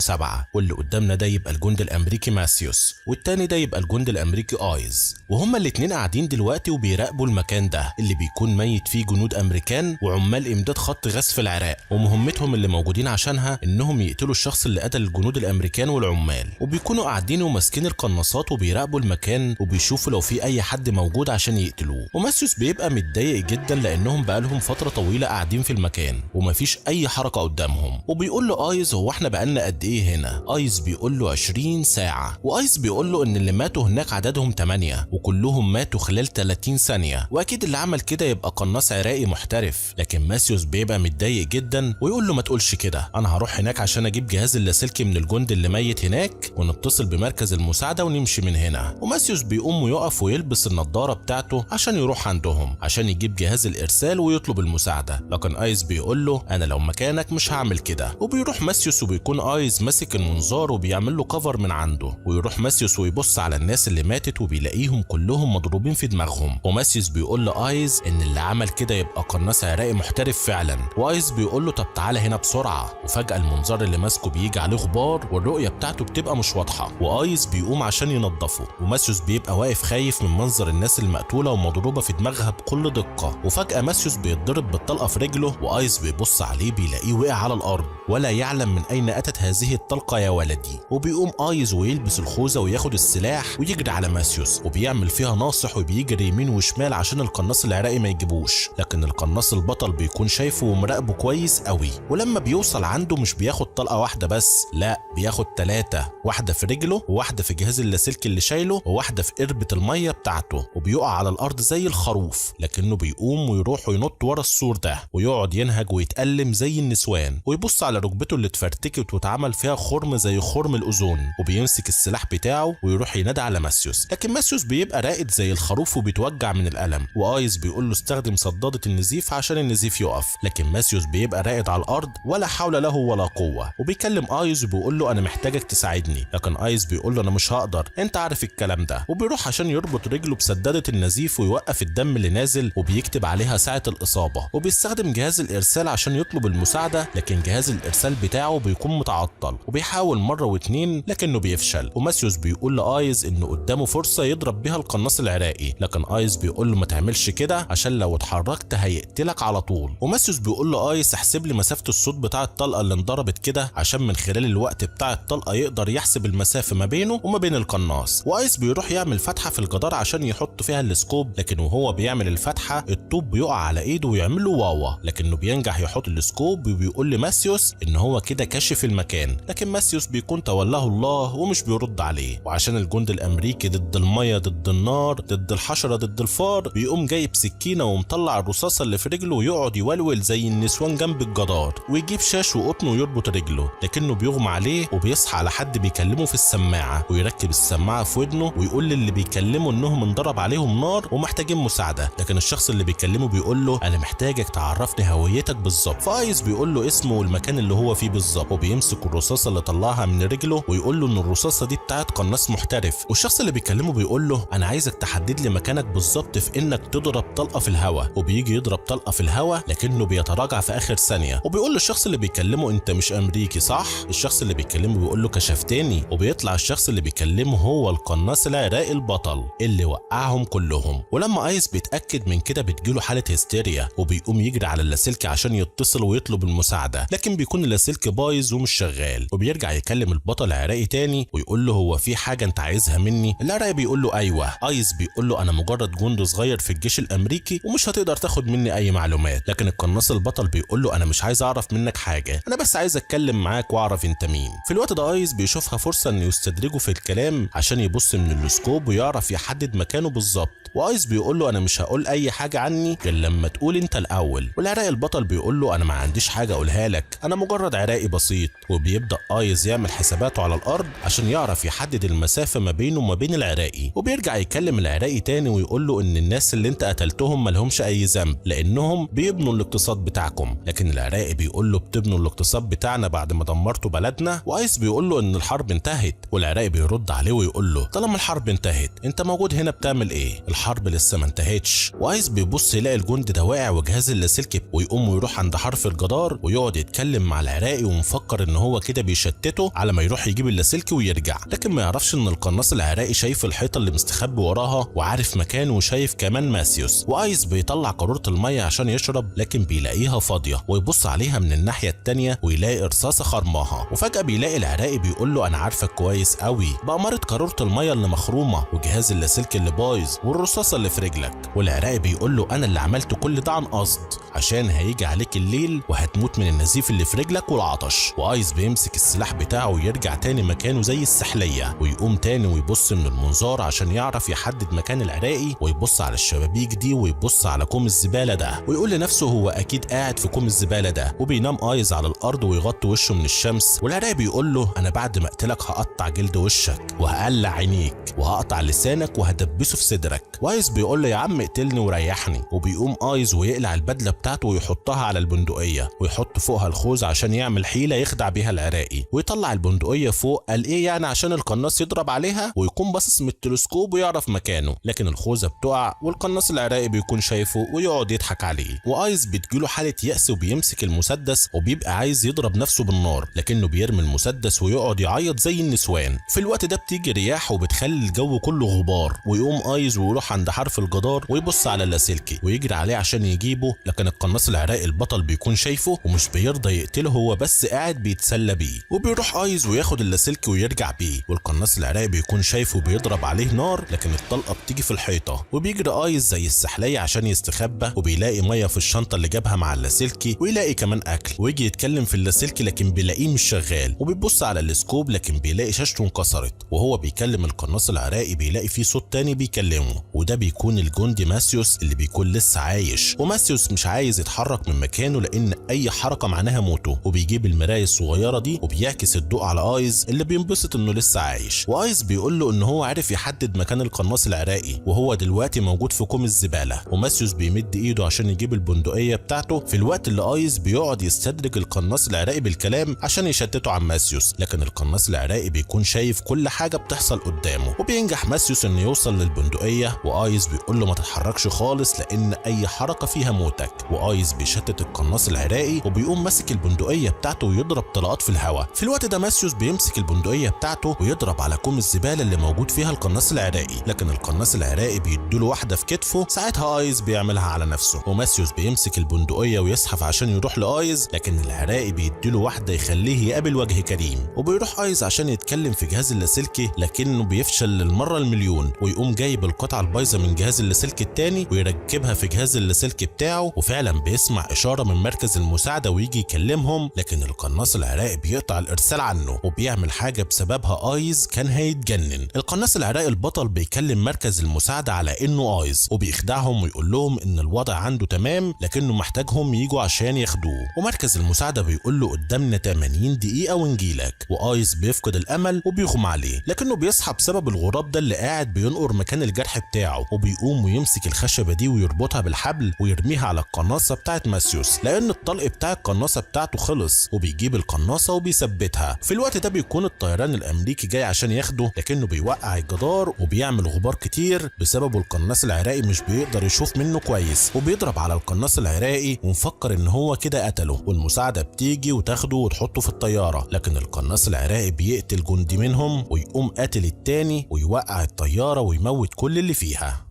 7، واللي قدامنا ده يبقى الجندي الامريكي ماسيوس، والتاني ده يبقى الجندي الامريكي ايز. وهما الاتنين قاعدين دلوقتي وبيراقبوا المكان ده اللي بيكون ميت فيه جنود امريكان وعمال امداد خط غاز في العراق، ومهمتهم اللي موجودين عشانها انهم يقتلوا الشخص اللي قتل الجنود الامريكان والعمال. وبيكونوا قاعدين وماسكين القناصات وبيراقبوا المكان وبيشوفوا لو في اي حد موجود عشان يقتلوه. وماسيوس بيبقى متضايق جدا لانهم بقالهم فترة طويلة قاعدين في المكان ومفيش اي حركة قدامهم، وبيقول له ايز هو احنا بقالنا قد ايه هنا؟ ايز بيقول له 20 ساعة، وايز بيقول له ان اللي ماتوا هناك عددهم 8 وكلهم ماتوا خلال 30 ثانية، واكيد اللي عمل كده يبقى قناص عراقي محترف. لكن ماسيوس بيبقى متضايق جدا ويقول له ما تقولش كده، انا هروح هناك عشان اجيب جهاز اللاسلكي من الجندي اللي ميت هناك ونتصل بمركز المساعدة ونمشي من هنا. وماسيوس بيقوم ويقف ويلبس النضارة بتاعته عشان يروح عندهم عشان يجيب جهاز الارسال ويطلب المساعدة، لكن ايز بيقول له انا لو مكانك مش هعمل كده. وبيروح ماسيوس وبيكون ايز ماسك المنظار وبيعمل له cover من عنده، ويروح ماسيوس ويبص على الناس اللي ماتت وبيلاقيهم كلهم مضروبين في دماغهم. وماسيوس بيقول لايز ان اللي عمل كده يبقى قناص عراقي محترف فعلا، وايز بيقول له طب تعالى هنا بسرعة. وفجأة المنظار اللي ماسكه بيجي عليه غبار والرؤية بتاعته بتبقى مش واضحة، وايز بيقوم عشان ينظفه، وماسيوس بيبقى واقف خايف من منظر الناس المقتولة ومضروبة في دماغها بكل دقة. وفجأة ماسيوس بيتضرب بالطلقة في رجله، وايز بيبص عليه بيلاقيه وقع على الأرض ولا يعلم من أين أتت هذه الطلقة يا ولدي. وبيقوم ايز ويلبس الخوذة وياخد السلاح ويجري على ماسيوس وبيعمل فيها ناصح وبيجري يمين وشمال عشان القناص العراقي ما يجيبوش، لكن القناص البطل بيكون شايفه ومراقبة كويس قوي. ولما بيوصل عنده مش بياخد طلقة واحدة بس، لا بياخد 3، واحدة في رجله وواحدة في جهاز اللاسلكي اللي شايله وواحدة في قربة المية بتاعته، وبيقع على الأرض زي الخروف، لكنه بيقوم ويروح وينط ورا السور ده ويقعد ينهج ويتألم زي النسوان، ويبص على ركبته اللي اتفرتكت واتعمل فيها خرم زي خرم الأوزون، وبيمسك السلاح بتاعه ويروح ينادي على ماسيوس، لكن ماسيوس بيبقى راقد زي الخروف وبيتوجع من الألم، وآيز بيقول له استخدم صدادة النزيف عشان النزيف يقف، لكن ماسيوس بيبقى راقد على الأرض ولا حول له ولا قوة. وبيكلم آيز وبيقول له أنا محتاجك تساعدني، لكن آيز بيقول له أنا مش هقدر، أنت عارف الكلام ده. وبيروح عشان يربط رجله بسدادة النزيف ويوقف الدم اللي نازل وبيكتب عليها ساعة الإصابة، وبيستخدم جهاز الإرسال عشان يطلب المساعدة، لكن جهاز الإرسال بتاعه بيكون متعطل، وبيحاول مرة واتنين لكنه بيفشل. وماسيوس بيقول لآيز إنه قدامه فرصة يضرب بيها القناص العراقي، لكن آيز بيقول له ما تعملش كده عشان لو اتحركت هيقتلك على طول. وماسيوس بيقول لآيز احسب لي مسافة الصوت بتاع الطلقة اللي انضربت كده عشان من خلال الوقت بتاع الطلقة يقدر يحسب المسافة ما بينه وما بين القناص. وآيز بيروح يعمل فتحة في الجدار عشان يحط فيها ال scope، لكن وهو بيعمل الفتحة الطوب بيقع على ايده ويعمل له واوا، لكنه بينجح يحط ال scope وبيقول لماسيوس ان هو كده كشف المكان، لكن ماسيوس بيكون تولاه الله ومش بيرد عليه. وعشان الجند الامريكي ضد المية ضد النار ضد الحشرة ضد الفار، بيقوم جايب سكينة ومطلع الرصاصة اللي في رجله ويقعد يولول زي النسوان جنب الجدار، ويجيب شاش وقطن ويربط رجله، لكنه بيغمى عليه وبيصحى على حد بيكلمه في السماعة، ويركب السماعة في ودنه ويقول للي بيكلمه انهم انضرب عليهم نار ومحتاجين مساعدة، لكن الشخص اللي بيكلمه بيقول له انا محتاجك تعرفني هويتك بالظبط. فايز بيقول له اسمه والمكان اللي هو فيه بالظبط، وبيمسك الرصاصة اللي طلعها من رجله ويقول له ان الرصاصة دي بتاعت قناص محترف. والشخص اللي بيكلمه بيقول له انا عايزك تحدد لي مكانك بالظبط في انك تضرب طلقة في الهواء، وبيجي يضرب طلقة في الهواء لكنه بيتراجع في اخر ثانية. وبيقول للشخص اللي بيكلمه انت مش امريكي صح؟ الشخص اللي بيكلمه بيقول له كشفتني، وبيطلع الشخص اللي بيكلمه هو القناص العراقي البطل اللي وقعهم كلهم. ولما ايس بيتأكد من كده بتجيله حالة هستيريا وبيقوم يجري على اللاسلكي عشان يتصل ويطلب المساعدة، لكن بيكون اللاسلكي بايظ ومش شغال. وبيرجع يكلم البطل العراقي تاني ويقول له هو في حاجة انت عايزها مني؟ العراقي بيقول له ايوه. ايس بيقول له انا مجرد جندي صغير في الجيش الامريكي ومش هتقدر تاخد مني اي معلومات، لكن القناص البطل بيقول له انا مش عايز اعرف منك حاجة، انا بس عايز اتكلم معاك واعرف انت مين. في الوقت ده ايس بيشوفها فرصة انه يستدرجه في الكلام عشان يبص من ال scope ويعرف يحدد مكانه بالظبط. وايس بيقول له انا مش هقول اي حاجة عني غير لما تقول انت الاول. والعراقي البطل بيقول له انا ما عنديش حاجة اقولها لك، انا مجرد عراقي بسيط. وبيبدا ايز يعمل حساباته على الارض عشان يعرف يحدد المسافة ما بينه وما بين العراقي. وبيرجع يكلم العراقي تاني ويقول له ان الناس اللي انت قتلتهم مالهمش اي ذنب لانهم بيبنوا الاقتصاد بتاعكم، لكن العراقي بيقول له بتبنوا الاقتصاد بتاعنا بعد ما دمرتوا بلدنا. وايس بيقول له ان الحرب انتهت، والعراقي بيرد عليه ويقول له طالما الحرب انتهت انت موجود هنا بتعمل ايه؟ الحرب لسه ما انتهتش. وايس بيبص يلاقي الجندي ده واقع وجهاز اللاسلكي، ويقوم ويروح عند حرف الجدار ويقعد يتكلم مع العراقي ومفكر ان هو كده كده بيشتته على ما يروح يجيب اللاسلكي ويرجع، لكن ما يعرفش ان القناص العراقي شايف الحيطة اللي مستخبي وراها وعارف مكانه وشايف كمان ماسيوس. وايز بيطلع قارورة المية عشان يشرب لكن بيلاقيها فاضية، ويبص عليها من الناحية التانية ويلاقي رصاصة خرماها. وفجاة بيلاقي العراقي بيقول له انا عارفك كويس قوي بأمارة قارورة المية اللي مخرومه وجهاز اللاسلكي اللي بايظ والرصاصه اللي في رجلك. والعراقي بيقول له انا اللي عملت كل ده عن قصد عشان هيجي عليك الليل وهتموت من النزيف اللي في رجلك والعطش. وايز بيمسك السلاح بتاعه ويرجع تاني مكانه زي السحليه، ويقوم تاني ويبص من المنظار عشان يعرف يحدد مكان العراقي، ويبص على الشبابيك دي ويبص على كوم الزبالة ده ويقول لنفسه هو اكيد قاعد في كوم الزبالة ده. وبينام ايز على الارض ويغطي وشه من الشمس. والعراقي بيقول له انا بعد ما اقتلك هقطع جلد وشك وهقلع عينيك وهقطع لسانك وهدبسه في صدرك. وايز بيقول له يا عم اقتلني وريحني. وبيقوم ايز ويقلع البدلة بتاعته ويحطها على البندقية ويحط فوقها الخوذه عشان يعمل حيله يخدع بيها العراقي، ويطلع البندقية فوق قال ايه يعني عشان القناص يضرب عليها، ويقوم باصص من التلسكوب ويعرف مكانه، لكن الخوذه بتقع والقناص العراقي بيكون شايفه ويقعد يضحك عليه. وايز بتجيله حاله يأس وبيمسك المسدس وبيبقى عايز يضرب نفسه بالنار، لكنه بيرمي المسدس ويقعد يعيط زي النسوان. في الوقت ده بتيجي رياح وبتخلي الجو كله غبار، ويقوم ايز ويروح عند حرف الجدار ويبص على اللاسلكي ويجري عليه عشان يجيبه، لكن القناص العراقي البطل بيكون شايفه ومش بيرضى يقتله، هو بس قاعد بيتسلى بيه. وبيروح ايز وياخد اللاسلكي ويرجع بيه، والقناص العراقي بيكون شايفه بيضرب عليه نار لكن الطلقة بتيجي في الحيطة. وبيجري ايز زي السحليه عشان يستخبى، وبيلاقي مية في الشنطة اللي جابها مع اللاسلكي، ويلاقي كمان اكل، ويجي يتكلم في اللاسلكي لكن بيلاقيه مش شغال، وبيبص على ال scope لكن بيلاقي شاشته انكسرت. وهو بيكلم القناص العراقي بيلاقي فيه صوت تاني بيكلمه، وده بيكون الجندي ماسيوس اللي بيكون لسه عايش. وماسيوس مش عايز يتحرك من مكانه لان اي حركة معناها موته، وبيجيب المراية الصغيرة دي وبيعكس الضوء على ايز اللي بينبسط انه لسه عايش. وايز بيقول له ان هو عرف يحدد مكان القناص العراقي وهو دلوقتي موجود في كوم الزبالة. وماسيوس بيمد ايده عشان يجيب البندقية بتاعته في الوقت اللي ايز بيقعد يستدرج القناص العراقي بالكلام عشان يشتته عن ماسيوس، لكن القناص العراقي بيكون شايف كل حاجة بتحصل قدامه. وبينجح ماسيوس انه يوصل للبندقيه، وايز بيقول له ما تتحركش خالص لان اي حركة فيها موتك. وايز بيشتت القناص العراقي وبيقوم ماسك البندقية بتاعته ويضرب طلقات في الهواء. في الوقت ده ماسيوس بيمسك البندقية بتاعته ويضرب على كوم الزبالة اللي موجود فيها القناص العراقي، لكن القناص العراقي بيديله واحدة في كتفه، ساعتها ايز بيعملها على نفسه. وماسيوس بيمسك البندقية ويزحف عشان يروح لايز، لكن العراقي بيديله واحدة يخليه يقابل وجه كريم. وبيروح ايز عشان يتكلم في جهاز اللاسلكي لكنه بيفشل للمرة المليون، ويقوم جايب القطعة البايظه من جهاز اللاسلكي التاني ويركبها في جهاز اللاسلكي بتاعه، وفعلا بيسمع اشارة من مركز المساعدة ويجي يكلمهم، لكن القناص العراقي بيقطع الارسال عنه وبيعمل حاجة بسببها ايز كان هيتجنن. القناص العراقي البطل بيكلم مركز المساعدة على انه ايز وبيخدعهم ويقول لهم ان الوضع عنده تمام لكنه محتاجهم يجوا عشان ياخدوه. ومركز المساعدة بيقول له قدامنا 80 دقيقة ونجيلك، وايز بيفقد الامل وبيغمى عليه، لكنه بيصحى بسبب الغراب ده اللي قاعد بينقر مكان الجرح بتاعه، وبيقوم ويمسك الخشبة دي ويربطها بالحبل ويرميها على القناصه بتاعت ماسيوس لان الطلق بتاع القناصه بتاعته خلص، وبيجيب القناصه وبيثبتها. في الوقت ده بيكون الطيران الامريكي جاي عشان ياخده، لكنه بيوقع الجدار وبيعمل غبار كتير بسببه القناص العراقي مش بيقدر يشوف منه كويس، وبيضرب على القناص العراقي ومفكر ان هو كده قتله، والمساعدة بتيجي وتاخده وتحطه في الطيارة، لكن القناص العراقي بيقتل جندي منهم ويقوم قاتل التاني ويوقع الطيارة ويموت كل اللي فيها.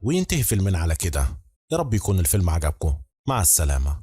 وينتهي فيلمنا على كده. يا رب يكون الفيلم عجبكم. مع السلامة.